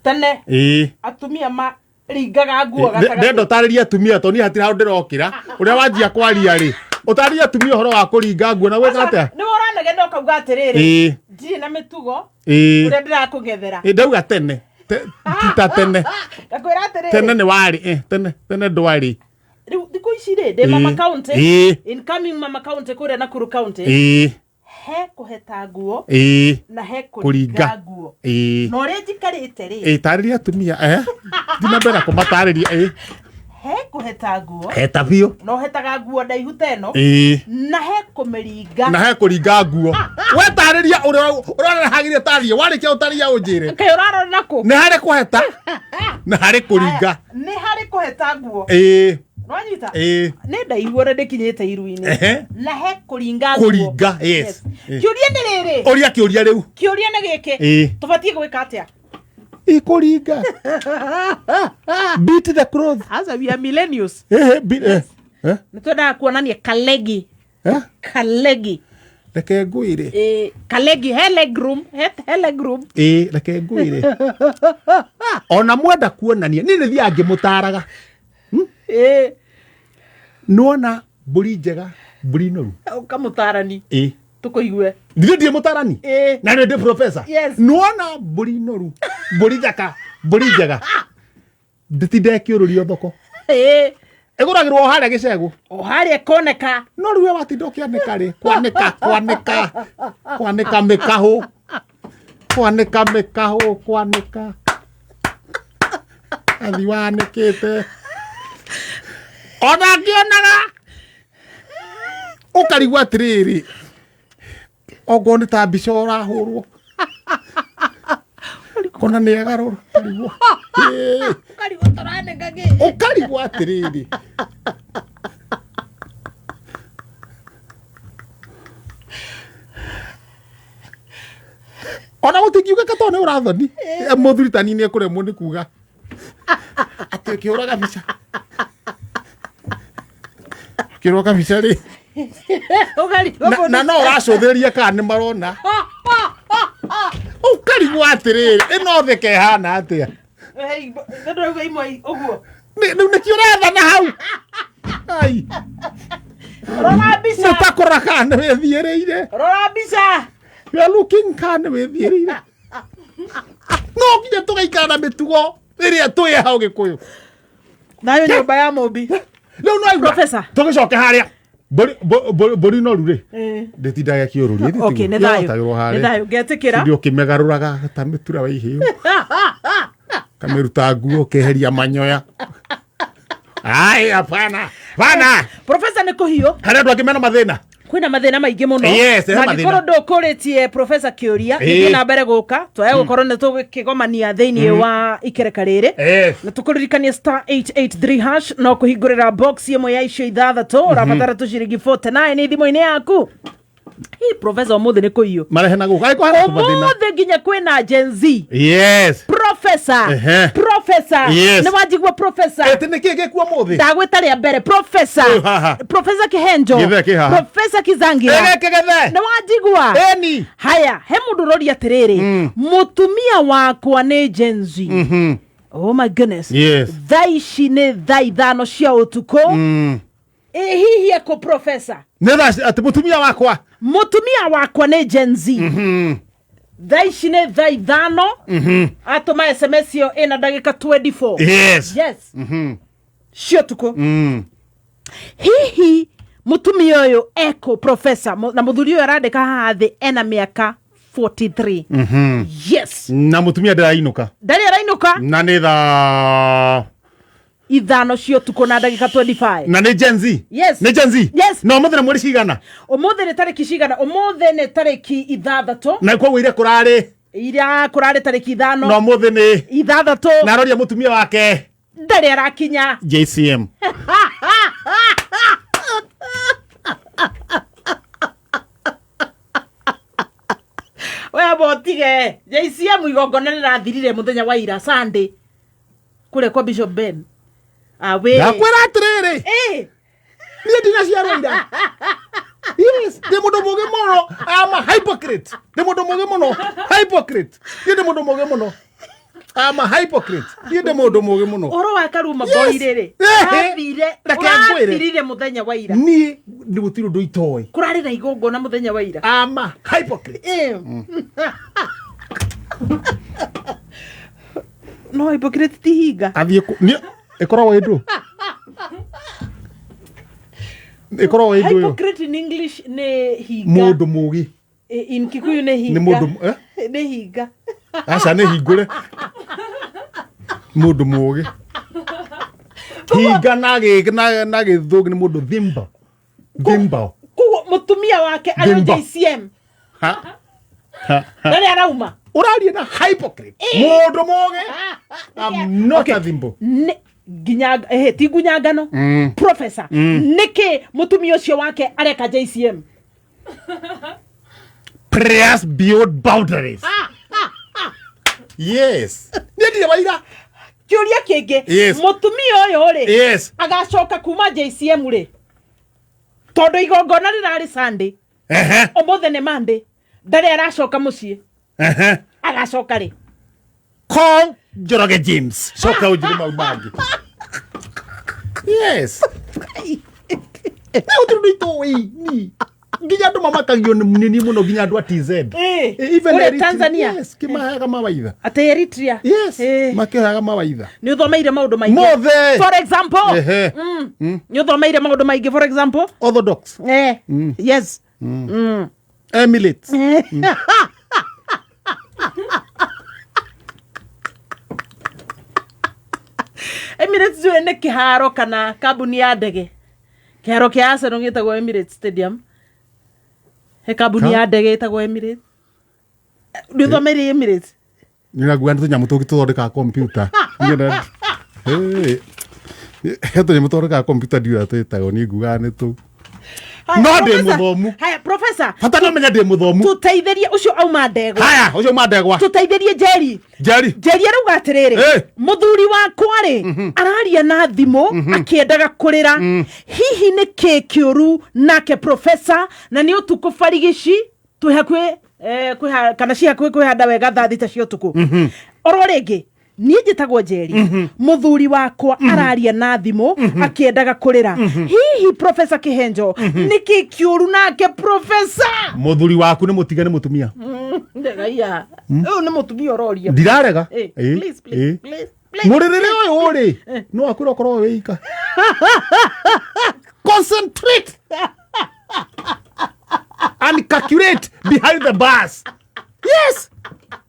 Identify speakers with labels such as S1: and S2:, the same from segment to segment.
S1: Tene atumia maringaga nguo gatagatĩ.
S2: Ndenda ũtarĩrie atumia tondũ niĩ hatirĩ handũ ndĩrokĩra ũrĩa wanjia kwaria rĩ, ũtarĩrie atumia ũhoro wa kũringa nguo na gwĩka atĩa.
S1: Nĩwe ũranegena ũkauga atĩrĩrĩ, ndirĩ na mĩtugo ũrĩa ndĩrakũng'ethera.
S2: Ĩ, ndauga tene. Ti ta tene.
S1: Ngakwĩra atĩrĩrĩ,
S2: Tene nĩ warĩ, tene tene ndwarĩ.
S1: Rĩu thikũ ici rĩ, ndĩ mama county, incoming mama county kũrĩa Nakuru County. He kũheta nguo na he kũringa
S2: Kũringa.
S1: nguo. Na ũrĩa njikarĩte rĩ,
S2: Ĩ, tarĩria atumia, Thiĩ na mbere na kũmatarĩria,
S1: he kũheta nguo.
S2: Heta biũ.
S1: Na ũhetaga nguo ndaihu ta ĩno. Na he kũmĩringa.
S2: Na he kũringa nguo. We tarĩria ũrĩa ũrarehagĩria tarĩria, warĩkia ũtarĩria ũnjĩre.
S1: Kaĩ ũrarora na kũ?
S2: Nĩ harĩ kũheta na harĩ kũringa.
S1: Nĩ harĩ kũheta nguo. Nwanyita?
S2: Ĩĩ.
S1: Nĩ ndaihu ũrĩa ndĩkinyĩte iru-inĩ. Na he kũringa nguo.
S2: Kũringa, yes.
S1: Kĩũria nĩ rĩrĩ.
S2: Ũria kĩũria rĩu.
S1: Kĩũria nĩ gĩkĩ. Tũbatiĩ gwĩka atĩa?
S2: Ikũringa. Beat the cloth.
S1: Asa, we are millennials. Nĩ twendaga kuonania kalegi. Kalegi.
S2: Reke ngwĩre.
S1: Kalegi, he leg room, he leg room.
S2: Ĩĩ, reke ngwĩre. Ona mwenda kuonania, niĩ nĩ thiaga ngĩmũtaraga. Nĩwona mbũri njega, mbũri noru.
S1: Ũkamũtarani. Tũkũigue.
S2: Ndirĩ ndirĩ mũtarani. Na nĩ ndĩ professor.
S1: Yes.
S2: Nĩwona mbũri noru, mbũri thaka, mbũri njega. Ndĩtindaga ĩkĩũrũrio thoko. Ĩgũragĩrwo o harĩa gĩcegũ.
S1: O harĩa ĩkoneka.
S2: No rĩu we watinda ũkĩanĩka rĩ, kwanĩka, kwanĩka, kwanĩka mĩkahũ. Kwanĩka mĩkahũ, kwanĩka. Athi wanĩkĩte. Ona ngĩonaga. Ũkarigwo atĩrĩrĩ, ongorwo nĩ ta mbica ũrahũrwo. Kona nĩ agarũra, ũkarigwo. Ĩĩ.
S1: Ũkarigwo tũranĩka kĩ?
S2: Ũkarigwo atĩrĩrĩ. Ona gũtingiugĩka tondũ nĩ ũrathoni. Mũthuri ta niĩ nĩ ekũremwo nĩ kuga. Atĩ ũkĩhũraga mbica. Ũkĩhũraga mbica rĩ.
S1: Ũkarigwo
S2: Na no ũracũthĩrĩria kana nĩ marona. Ũkarigwo atĩrĩrĩ, ĩno theke ĩhana atĩa?
S1: Nĩ ndauga imwe ũguo.
S2: Rĩu nĩkĩo ũrethana hau. Ai.
S1: Rora mbica.
S2: Nĩ ta kũrora kana nĩ wĩthiĩrĩire.
S1: Rora mbica.
S2: You are looking kana nĩ wĩthiĩrĩire. No nginya tũgaikara na mĩtugo ĩrĩa twĩ hau Gĩkũyũ.
S1: Nayo nyũmba ya mũmbi.
S2: Rĩu no igua.
S1: Professor.
S2: Tũgĩcoke harĩa. Mbũri noru rĩ. Ndĩtindaga ĩkĩũrũria. Ĩthĩ
S1: Okay,
S2: tiguo.
S1: nĩ thayũ.
S2: Yotagĩrwo
S1: Nĩ
S2: harĩa.
S1: thayũ, ngetĩkĩra.
S2: Ndio ũkĩmĩgarũraga ta mĩtura wa ihĩũ. Kamĩruta nguo ũkeheria manyoya. Ai, hapana. Hapana.
S1: Professor nĩ kũhiũ.
S2: Harĩ andũ angĩ mena mathĩna.
S1: Kwĩna mathĩna maingĩ mũno.
S2: Yes, he
S1: Na
S2: mathĩna.
S1: angĩkorwo ndũkũrĩtie Professor kĩũria, gĩthiĩ na mbere gũka, twaya gũkorwo nĩ tũgĩkĩgomania thĩinĩ wa ikereka rĩrĩ. Na tũkũririkanie star 883 hash no kũhingũrĩra box ĩmwe ya icio ithathatũ, ũrabatara tũciringi 49 thimũ-inĩ yaku. Hi, Professor, ũmũthĩ nĩ kũiyũ.
S2: Marehe na gũka. Angĩkorwo hena tũmathĩna.
S1: Ũmũthĩ nginya kwĩna Gen Z.
S2: Yes.
S1: Professor. Professor.
S2: Yes.
S1: Nĩ wanjigua Professor.
S2: Ĩtĩ nĩ kĩĩ gĩkuo mũthĩ?
S1: Ndagwĩta rĩa mbere Professor.
S2: Ũyũ haha.
S1: Professor Kihenjo.
S2: Gĩthe kĩ haha.
S1: Professor Kizangira.
S2: Ĩgĩkĩ gĩthe.
S1: Nĩ wanjigua.
S2: Ĩni.
S1: Haya, he mũndũ ũroria atĩrĩrĩ, mũtumia wakwa nĩ Gen Z. Oh my goodness.
S2: Yes.
S1: Thaa ici nĩ thaa 5 cia ũtukũ. Ĩ hihi ekũ Professor?
S2: Nĩ thaa atĩ mũtumia wakwa.
S1: Mũtumia wakwa nĩ Gen Z. Thaa ici nĩ thaa 5. Atũma SMS ĩyo ĩna ndagĩka 24.
S2: Yes.
S1: Yes. Cia ũtukũ. Hihi mũtumia ũyũ ekũ Professor? Na mũthuri ũyũ arandĩka haha thĩ ena mĩaka 43. Yes.
S2: Na mũtumia ndarainũka.
S1: Ndarĩ arainũka.
S2: Na nĩ thaa
S1: 5 cia ũtukũ na ndagĩka 25.
S2: Na nĩ Gen Z?
S1: Yes.
S2: Nĩ Gen Z?
S1: Yes.
S2: Na ũmũthĩ nĩ mweri cigana?
S1: Ũmũthĩ nĩ tarĩki cigana? Ũmũthĩ nĩ tarĩki 6.
S2: Na koguo ira kũrarĩ?
S1: Ira kũrarĩ tarĩki 5.
S2: Na ũmũthĩ nĩ?
S1: 6.
S2: Na aroria mũtumia wake?
S1: Ndarĩ arakinya.
S2: JCM.
S1: We botige. JCM igongona rĩrathirire mũthenya wa ira Sunday. Kũrĩa kwa Bishop Ben. Awe.
S2: Ndakwĩra atĩrĩrĩ. Niĩ ndinaciarwo ira. Yes, ndĩ mũndũ mũũgĩ mũno. I am a hypocrite. Ndĩ mũndũ mũũgĩ mũno. Hypocrite. Niĩ ndĩ mũndũ mũũgĩ mũno. I'm a hypocrite. Niĩ ndĩ mũndũ mũgĩ mũno.
S1: Ũhoro wa Karuma boy rĩrĩ, ũrathire
S2: Reke ngwĩre.
S1: ũrathirire mũthenya wa ira.
S2: Niĩ nĩ gũtirĩ ũndũ itoĩ.
S1: Kũrarĩ na igongona mũthenya wa ira.
S2: I'm a hypocrite.
S1: No hypocrite ti hinga.
S2: Athiĩ kũ niĩ ĩkoragwo ĩ ndũ. Ĩkoragwo ĩ ndũ ĩyo.
S1: Hypocrite in English nĩ hinga.
S2: Mũndũ mũgĩ.
S1: In Kikuyu nĩ hinga.
S2: Nĩ mũndũ eh?
S1: Nĩ hinga.
S2: Aca nĩ hingũre. Mũndũ mũgĩ. Hinga na gĩ na na gĩthũngũ nĩ mũndũ thimba. Thimba.
S1: Koguo mũtumia wake arĩ
S2: Thimba.
S1: JCM.
S2: Ha. Ha. Ha.
S1: Ndarĩ arauma.
S2: Ũraria na hypocrite. Mũndũ mũgĩ. I'm not a thimbo.
S1: Nĩ nginya ti ngunyangano. Professor, nĩkĩ mũtumia ũcio wake areka JCM?
S2: Prayers beyond boundaries. Yes. Niĩ ndirĩ waira.
S1: Kĩũria kĩngĩ,
S2: Yes.
S1: mũtumia ũyũ rĩ,
S2: Yes.
S1: agacoka kuma JCM rĩ, tondũ igongona rĩrarĩ Sunday,
S2: Ehe.
S1: ũmũthĩ nĩ Monday, ndarĩ aracoka mũciĩ,
S2: Ehe.
S1: agacoka rĩ?
S2: Call Njoroge James. Coka ũnjĩre mau mangĩ. Yes. Nĩ gũtirĩ ũndũ itoĩ ni. Nginya andũ mamakagio nĩ niĩ mũno nginya andũ a TZ. Even
S1: Kũrĩa
S2: Eritrea-
S1: Tanzania?
S2: Yes, kĩmaheaga mawaitha.
S1: Atĩ Eritrea?
S2: Yes. Makĩheaga mawaitha.
S1: Nĩ ũthomeire maũndũ maingĩ.
S2: Mothe.
S1: For example.
S2: Ehe.
S1: Nĩ ũthomeire maũndũ maingĩ for example.
S2: Orthodox.
S1: Yes.
S2: Emirates.
S1: Emirates ndiũĩ nĩ kĩharo kana kambuni ya ndege. Kĩharo kĩa Arsenal gĩtagwo Emirates Stadium. He kambuni
S2: Ka-
S1: ya ndege ĩtagwo Emirates. Nĩ ũthomeire Emirates?
S2: Nĩraguga nĩ tũnyamũ tũngĩ tũthondekaga kompiuta. He tũnyamũ tũthondekaga kompiuta ndiũĩ ũrĩa twĩtagwo niĩ ngugaga nĩ tũu.
S1: Haya,
S2: No ndĩ
S1: Professor.
S2: mũthomu.
S1: Haya, Professor,
S2: Bata no menya ndĩ mũthomu.
S1: tũteithĩrie ũcio auma ndegwa.
S2: Haya, ũcio ma ndegwa.
S1: Tũteithĩrie Njeri.
S2: Njeri.
S1: Njeri arauga atĩrĩrĩ, mũthuri wakwa rĩ, araria na thimũ akĩendaga kũrĩra. Hihi nĩ kĩ kĩũru nake professor, na nĩ ũtukũ barigici twĩ hakuhĩ kana ci hakuhĩ kwĩhanda wega thaa 6 cia ũtukũ. Oro rĩngĩ niĩ njĩtagwo Njeri, mũthuri wakwa araria na thimũ akĩendaga kũrĩra. Hihi Professor Kĩhenjo, nĩkĩ kĩũru nake professor?
S2: Mũthuri waku nĩ mũtige nĩ mũtumia.
S1: Ndegaiya ũyũ nĩ mũtumia ũroria.
S2: Ndirarega.
S1: Please, please, please, please.
S2: Mũrĩrĩre ũyũ rĩ, no akwĩra ũkorwo wĩ ika. Concentrate and calculate behind the bars. Yes.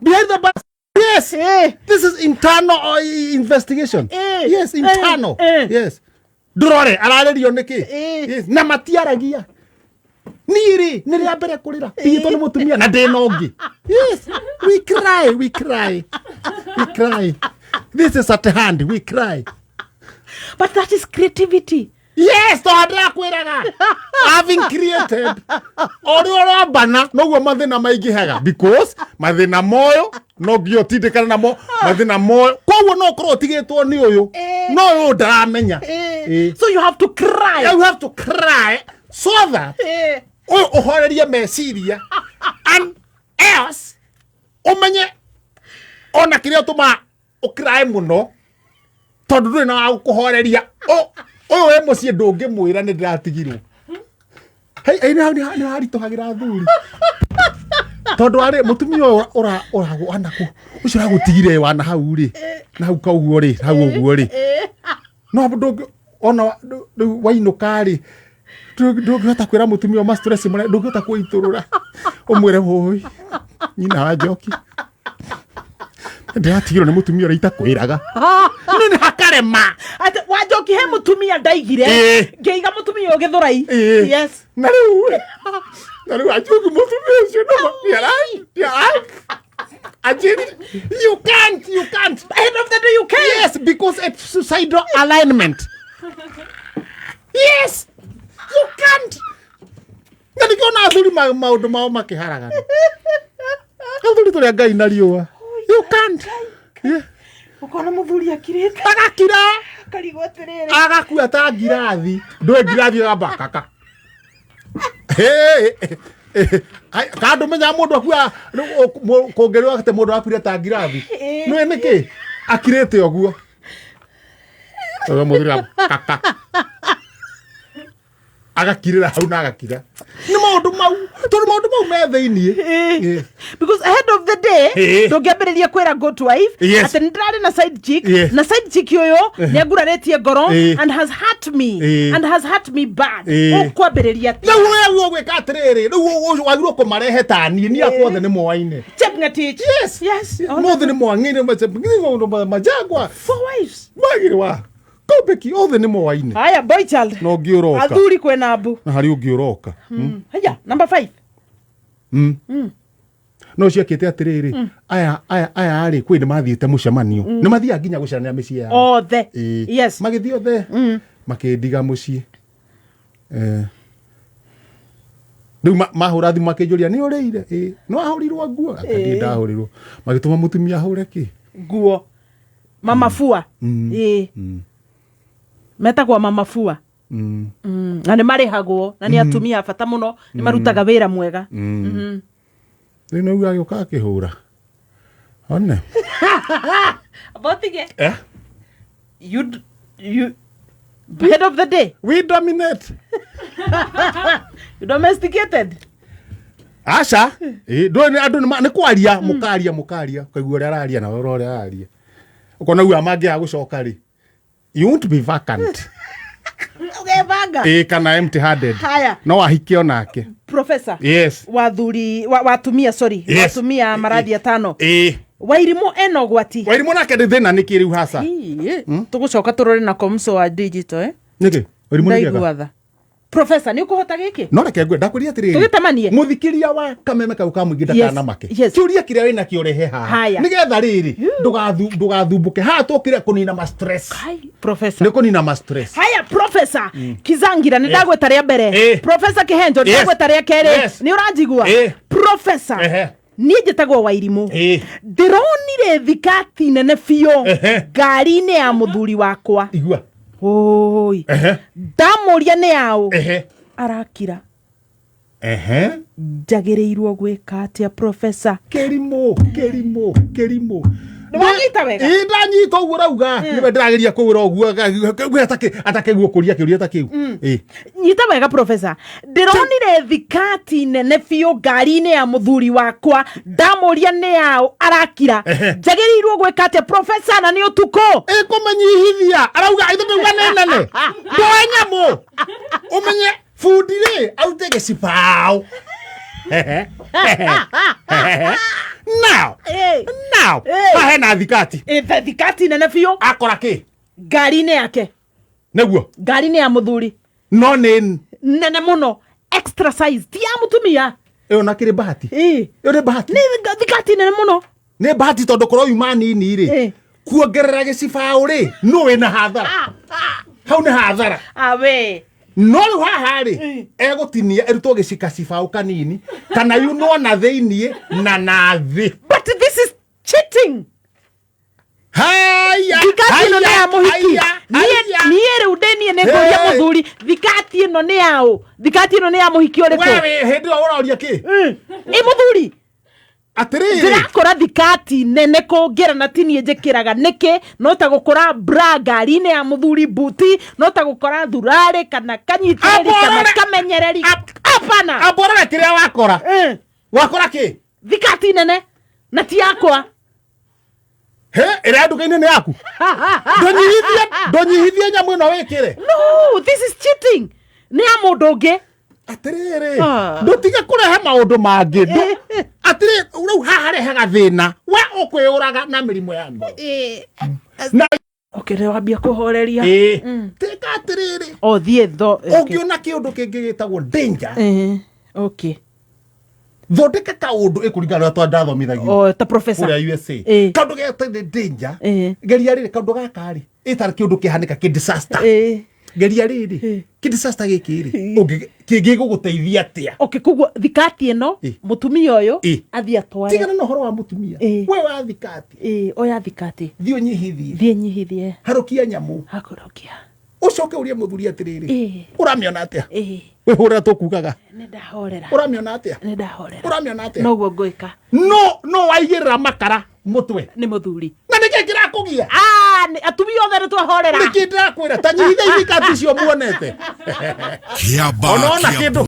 S2: Behind the bars. Yes. This is internal investigation. Yes, internal. Yes. Ndũrore ararĩrio nĩkĩ? Yes. Na matiaragia. Niĩ rĩ, nĩ rĩa mbere kũrĩra. Ndigĩtwo nĩ mũtumia na ndĩ na ũngĩ. Yes. We cry, we cry. We cry. This is at hand, we cry.
S1: But that is creativity.
S2: Yes, tondũ ndĩrakwĩraga. Having created. O ũrĩa ũrambana noguo mathĩna maingĩhaga because mathĩna moyo no nginya ũtindĩkane namo mathĩna moyo koguo no ũkorwo ũtigĩtwo nĩ ũyũ no ũyũ ndaramenya.
S1: So you have to cry.
S2: You have to cry so that ũyũ ũhorerie meciria and else ũmenye ona kĩrĩa ũtũmaga ũkirae mũno tondũ ndũrĩ na wa gũkũhoreria. Ũyũ wĩ mũciĩ ndũngĩmwĩra nĩ ndĩratigirwo. Hei, hei, nĩ haritũhagĩra athuri tondũ arĩ mũtumia ũyũ ũcio ũragũtigire wana hau rĩ, na hau kauguo rĩ, hau ũguo rĩ, no ndũngĩ ona rĩu wainũka rĩ, ndũngĩhota kwĩra mũtumia ũyũ ma stress marĩa, ndũngĩhota kũitũrũra ũmwĩre wũi nyina wa Njoki ndĩratigirwo nĩ mũtumia ũrĩa itakwĩraga. Nĩ nĩ hakarema.
S1: Atĩ wa Njoki he mũtumia ndaigire ngĩiga mũtumia ũyũ Gĩthũrai. Yes.
S2: Na rĩu na rĩu Anjoki mũtumia ũcio nĩma anjĩrire you can't, you can't.
S1: End of the day you can't.
S2: Yes, because it's suicidal alignment. Yes, you can't. Na nĩkĩo ona athuri maũndũ mao makĩharagana. Athuri tũrĩ a Ngai na riũa. You can't. Yeah.
S1: Ũkona mũthuri akirĩte.
S2: Agakira.
S1: Akarigwo atĩrĩrĩ.
S2: Agakua ta ngirathi. Ndũĩ ngirathi ĩgamba kaka. Hey. Ka ndũmenyaga mũndũ akua kũngĩrwo atĩ mũndũ akuire ta ngirathi. Nĩũĩ nĩkĩ? Akirĩte ũguo. Ũguo mũthuri kaka. Agakirĩra hau na agakira. Nĩ maũndũ mau, tondũ maũndũ mau me thĩiniĩ.
S1: Because ahead of the day ndũngĩambĩrĩria kwĩra good wife atĩ nĩ ndĩrarĩ na side chick na side chick ũyũ nĩ angurarĩtie ngoro and has hurt me and has hurt me bad. Ũkwambĩrĩria atĩa?
S2: Rĩu we ũgwĩka atĩrĩrĩ, rĩu wagĩrĩirwo kũmarehe ta niĩ, niĩ akwa othe nĩ moaine.
S1: Chepngetich.
S2: Yes.
S1: Yes.
S2: Mothe nĩ moaine, majagwa.
S1: Four wives.
S2: Magĩrĩ wa. Kobeki othe nĩ moaine.
S1: Haya boy child.
S2: Na ũngĩ ũroka.
S1: Athuri kwĩna mbu.
S2: Na harĩ ũngĩ ũroka.
S1: Haya number 5.
S2: No ciakĩte atĩrĩrĩ, aya aya aya rĩ, kwĩ nĩ mathiĩte mũcemanio. Nĩ mathiaga nginya gũceranĩra mĩciĩ yao.
S1: Othe. Yes.
S2: Magĩthiĩ othe. Makĩndiga mũciĩ. Rĩu mahũra thimũ makĩnjũria nĩ ũrĩire? Ĩĩ. Nĩ wahũrirwo nguo? Anga ndirĩ ndahũrirwo. Magĩtũma mũtumia ahũre kĩ?
S1: Nguo. Mama fua. Ĩĩ. Metagwo mama fua. Na nĩ marĩhagwo na nĩ atumia a bata mũno, nĩ marutaga wĩra mwega.
S2: Rĩu nĩguo agĩũka akĩhũra. One.
S1: Botige. You head of the day.
S2: We dominate.
S1: You domesticated.
S2: Aca. Ndũĩ nĩ andũ nĩ kwaria, mũkaria, mũkaria, ũkaigua ũrĩa araria na ũrĩa araria. Ũkona uga mangĩaga gũcoka rĩ. You won't be vacant.
S1: Ũgebanga.
S2: Kana empty handed.
S1: Haya.
S2: No ahike onake.
S1: Professor.
S2: Yes.
S1: Wathuri wa, watumia sorry.
S2: Yes.
S1: Watumia marathi atano. Wairimũ ena ũgwati.
S2: Wairimũ nake ndĩ thĩna nĩkĩ rĩu haca?
S1: Tũgũcoka tũrore na komso wa digital
S2: Nĩkĩ? Wairimũ nĩ kĩega?
S1: Ndaigua tha. Professor, nĩ ũkũhota gĩkĩ?
S2: No reke ngwĩre, ndakwĩrire atĩrĩrĩ.
S1: Tũgĩtemanie.
S2: Mũthikĩria wa kameme kau ka mũingĩ ndakanamake.
S1: Yes.
S2: Kĩũria kĩrĩa wĩna kĩo rehe haha.
S1: Haya.
S2: Nĩgetha rĩrĩ, ndũgathumbũke. Haha tũkire kũnina ma stress.
S1: Hai, Professor.
S2: Nĩ kũnina ma stress.
S1: Haya, Professor. Kizangira, nĩ ndagwĩta rĩa mbere. Professor Kĩhenjo, nĩ ndagwĩta rĩa kerĩ. Nĩ ũranjigua? Professor. Niĩ njĩtagwo Wairimũ. Ndĩronire thikati nene biũ ngari-inĩ ya mũthuri wakwa.
S2: Igua.
S1: Oi. Ndamũria nĩ yaũ. Arakira. Njagĩrĩirwo gwĩka atĩa Professor?
S2: Kĩrimũ, kĩrimũ, kĩrimũ.
S1: Nĩwanyita wega?
S2: Ĩĩ, ndanyita ũguo ũrauga. Nĩwe ndĩrageria kũwĩra ũguo, atakĩguo kũria kĩũria ta kĩu. Ĩĩ.
S1: Nyita wega Professor. Ndĩronire thikati nene biũ ngari-inĩ ya mũthuri wakwa, ndamũria nĩ yaũ arakira. Njagĩrĩirwo gwĩka atĩa Professor, na nĩ ũtukũ?
S2: Ĩkũmũnyihithia. Arauga ithe ndauga nĩ nene. Ndoe nyamũ. Ũmenye bundi rĩ arute gĩcibaũ. Now, now, haha hena thikati.
S1: Thikati nene biũ.
S2: Akora kĩ?
S1: Ngari-inĩ yake.
S2: Nĩguo.
S1: Ngari-inĩ ya mũthuri.
S2: No nĩ
S1: nene mũno, extra size, ti ya mũtumia.
S2: Ĩyo na kĩrĩ bahati. Ĩyo nĩ bahati.
S1: Nĩ thikati nene mũno.
S2: Nĩ bahati tondũ korwo yuma nini rĩ. Kuongerera gĩcibaũ rĩ, nũ wĩna hathara? Hau nĩ hathara.
S1: Awe.
S2: No rĩu haha rĩ, egũtinia ĩrutwo gĩcikacibaũ kanini kana yunwo na thĩiniĩ na na thĩ.
S1: But this is cheating.
S2: Haya,
S1: Thikati ĩno nĩ ya
S2: haya,
S1: mũhiki.
S2: haya, haya.
S1: Niĩ rĩu ndĩ niĩ nĩ ngũria
S2: Hey.
S1: mũthuri, thikati ĩno nĩ yaũ? Thikati ĩno nĩ ya mũhiki ũrĩkũ?
S2: Wewe hĩndĩ ĩyo ũroria kĩ?
S1: Ĩ mũthuri.
S2: Atĩrĩrĩ.
S1: Ndĩrakora thikati nene kũngĩra na ti niĩ njĩkĩraga nĩkĩ? No ta gũkora bra ngari-inĩ ya mũthuri, buti, no ta gũkora thurarĩ kana kanyitĩrĩri kana
S2: Amborore.
S1: kamenyereri. Hapana.
S2: Amborore kĩrĩa wakora. Wakora kĩ?
S1: Thikati nene na ti yakwa.
S2: He, ĩrĩa nduka-inĩ nĩ yaku. Ndũnyihithie, ndũnyihithie nyamũ ĩno wĩkĩre.
S1: No, this is cheating. Nĩ ya mũndũ ũngĩ.
S2: Atĩrĩrĩ, ndũtige kũrehe maũndũ mangĩ. Atĩrĩ, rĩu haha harehaga thĩna. We ũkwĩyũraga na mĩrimũ ya ngoro. Na
S1: Okay, rĩu wambia kũhoreria.
S2: Tĩka atĩrĩrĩ.
S1: O, thiĩ tho.
S2: Ũngĩona kĩũndũ kĩngĩ gĩtagwo danger.
S1: Okay.
S2: Thondeka kaũndũ ĩkũringana na ũrĩa ndathomithagio.
S1: O, ta professor.
S2: Kũrĩa USA. Kaũndũ getagwo danger. Geria rĩrĩ, kaũndũ gaka rĩ, ĩtarĩ kĩũndũ kĩhanĩka kĩ disaster. Geria rĩrĩ, kĩ disaster gĩkĩ rĩ, kĩngĩgũgũteithia atĩa?
S1: Okay, koguo thikati ĩno, mũtumia ũyũ, athiĩ atware.
S2: Tigana na ũhoro wa mũtumia. We wa thikati.
S1: Oya thikati.
S2: Thiĩ ũnyihithie.
S1: Thiĩ nyihithie.
S2: Harũkia nyamũ.
S1: Hakũrũkia.
S2: Ũcoke ũrie mũthuri atĩrĩrĩ,
S1: Ĩĩ.
S2: ũramĩona atĩa?
S1: Ĩĩ.
S2: Wĩhũrĩra tũkugaga.
S1: Nĩ ndahorera.
S2: Ũramĩona atĩa?
S1: Nĩ ndahorera.
S2: Ũramĩona atĩa?
S1: Noguo ngwĩka.
S2: No no waigĩrĩra makara mũtwe.
S1: Nĩ mũthuri.
S2: Na nĩkĩ kĩrakũgia?
S1: Ah, atumia othe nĩ twahorera.
S2: Nĩkĩ ndĩrakwĩra ta nyihithia ithikati icio muonete.
S3: Kĩamba
S2: Ona ona
S3: kĩa
S2: kĩndũ.